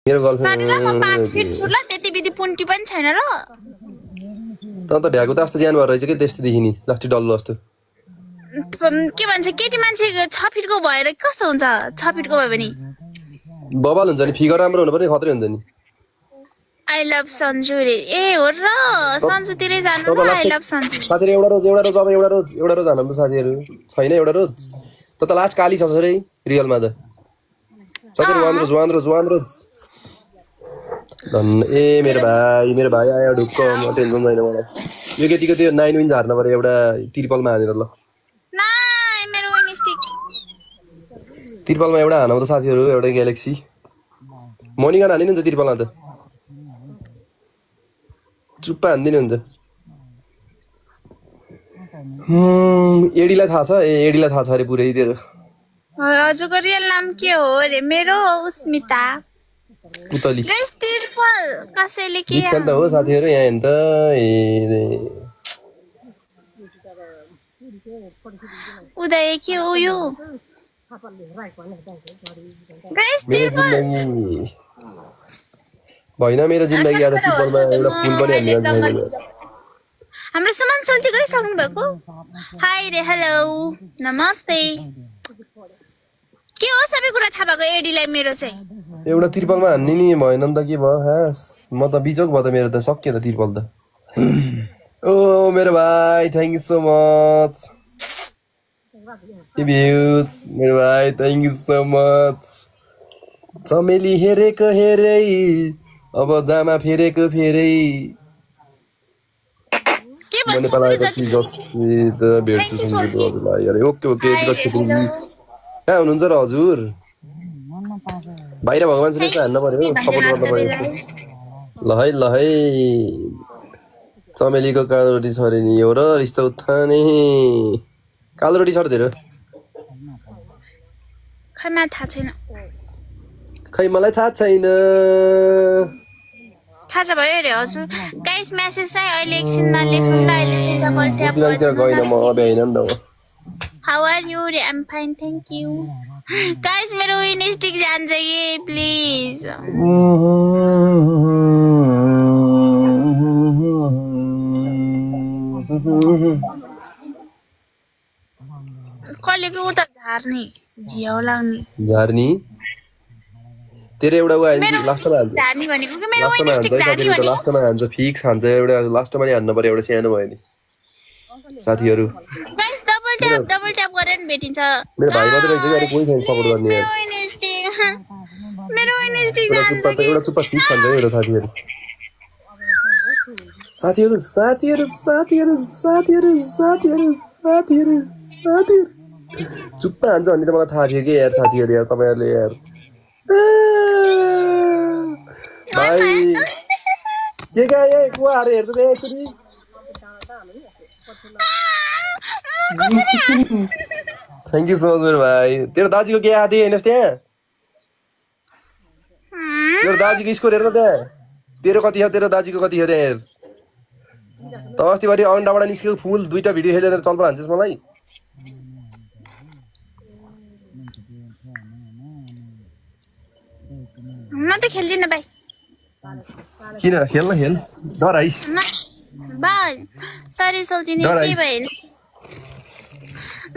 मेरो सरी ल म 5 फिट गर्लफ्रेन्ड छु ल त्यति बिति पुन्टी पनि छैन र त ढ्याको त अस्ति ज्यान भएर रहेछ के त्यस्तोदेखि नि लास्टी डल्लो जस्तो के भन्छ केटी मान्छे 6 फिटको भएर कस्तो हुन्छ 6 फिटको भयो भने बबाल हुन्छ नि फिगर राम्रो हुनु पर्ने खत्रै हुन्छ नि आई लभ सन्जु रे ए हो र सन्जु तिरै जानु ल आई लभ सन्जु साथीहरु एउटा रोज अब एउटा रोज हाल्नु त साथीहरु छैन एउटा रोज त लास्ट काली छ रे रियलमा त साथीहरु जुवान रोज धन ए मेरो भाइ आयो ढुक्क म टेन्सन छैन मलाई यो केटीको त्यो 9 विन झार्न पर्यो एउटा तिरपलमा हानेर ल नाइ मेरो विन स्टिक तिरपलमा एउटा हानौ त साथीहरु एउटा ग्यालेक्सी मोनिका हान्दिन नि त तिरपलमा त चुप्पा हान्दिन हुन्छ एडीलाई थाहा छ एडीलाई थाहा छ अरे पुरै तेरो हजुरको रियल नाम के हो रे मेरो स्मिता पुतली गाइस तिरपल कसैले के निकल त हो साथीहरु यहाँ हेर्न त उदय के हो यो गाइस तिरपल भएन मेरो जिन्दगी आज तिरपलमा एउटा फुल पनि हाल्नु छैन हाम्रो सुमन सोल्टी गइसक्नु भएको हाय रे हेलो नमस्ते के हो सबै कुरा थाहा भएको एडीलाई मेरो चाहिँ एउटा तिरपलमा हान्ने नि भएन नि त के भयो हास म त बिचोक भयो त मेरो त सक्यो त तिरपल त ओ मेरो भाइ थ्यांक यू सो मच मेरो भाइ थ्यांक यू सो मच चमेली हेरेको हेरै अब जामा फेरेको फेरै के मैले पलाएपछि त भेट्छु हजुरलाई अरे ओके कहाँ हुनुहुन्छ र हजुर बाहिर भएको मान्छेले चाहिँ हान्न पर्यो सपोर्ट गर्नु पर्यो ल है चमेलीको कालो रोटी छ अरे नि हो र रिस्ता उठाने कालो रोटी छ र धेरै खै मलाई थाहा छैन थाहा छ भयो रे हजुर गाइस मेसेज चाहिँ अहिले एकछिन नलेख्नु ल अहिले चाहिँ डबल ट्याप गइन म अभ्याइन नि त हाउ आर यु रे I am fine thank you guys मेरो विन स्टिक जान्छ कि प्लिज कलेको उता झार्ने झियाउ लाग्ने झार्नी तेरो एउटा उ लास्टमा हान्छ झार्ने भनेको के मेरो विन स्टिक झार्ने भनेको लास्टमा हान्छ फिक्स हान्छ एउटा लास्टमा नि हान्न पर्यो एउटा सानो भयो नि साथीहरु गाइस डबल ट्याप गरेर नि भेटिन्छ मेरो भाइ मात्र रहेछ अरु कोही छैन सपोर्ट गर्ने यार मेरो विन स्टिक जान्छ कि एउटा चुप्पा फिक्स हान्छ एउटा साथीहरु चुप्पा हान्छ भन्ने त मलाई थाहा थियो कि यार साथीहरु यार तपाईहरुले यार भाइ के गाए कुवाहरु हेर्दै थिए एकचोटी थ्यांक यू सो मच मेरो भाइ तेरो दाजुको के आदि हैनस् त्यहाँ तेरो दाजुको स्कोर हेर्न त्यहाँ तेरो कति हो तेरो दाजुको कति हो त्यहाँ हेर त अस्तिभरि अन्डाबाट निस्केको फुल दुईटा भिडियो खेलेर चलपा हान्छस् मलाई म त खेल्दिन भाइ किन खेल्न खेल डराइस भाइ सरी सोल्टिनी के भयो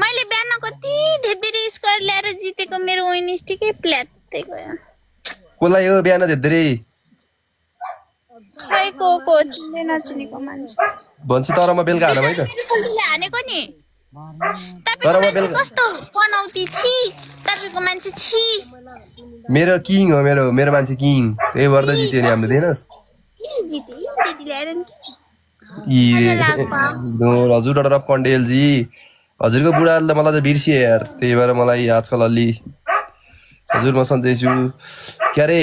मैले बिहान कति धेरै स्कोर ल्याएर जितेको मेरो विन स्टिकै प्ल्यात्तै गयो कोलाई हो बिहान धेरै खै को चिन्दै नचिनेको मान्छे भन्छ तर म बेलुका हान भाइ त सोल्टिनीले हानेको नि तपाईको मान्छे कस्तो पनौती छी तपाईको मान्छे छी मेरो किङ हो मेरो मान्छे किङ त्यही भएर जित्यो नि हामीले देख्नस् हजुर डर अफ कन्डेल जी हजुरको बुढाले त मलाई त बिर्सिए यार त्यही भएर मलाई आजकल अलि हजुर म सन्चै छु के अरे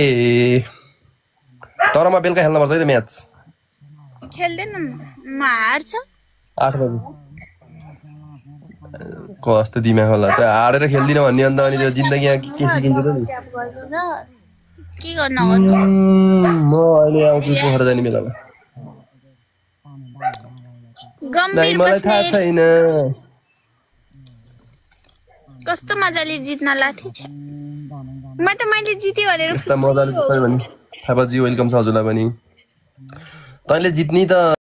तर म बेलुका खेल्न पर्छ है त म्याच खेल्दैन म हार्छ 8 बजे कस्तो दिमाग होला त हारेर खेल्दिन भन्ने अन्त अनि त्यो जिन्दगी यहाँ के सिकिन्छ त नि के गर्न म अहिले आउँछु पोखरा जाने बेलामा गम्भीर मलाई थाहा छैन कस्तो मजाले जित्न लाथे छ म त मैले जिते भनेर कस्तो मजाले जित्छ भने थापाजी वेलकम छ हजुरलाई पनि। तैँले जित्नी त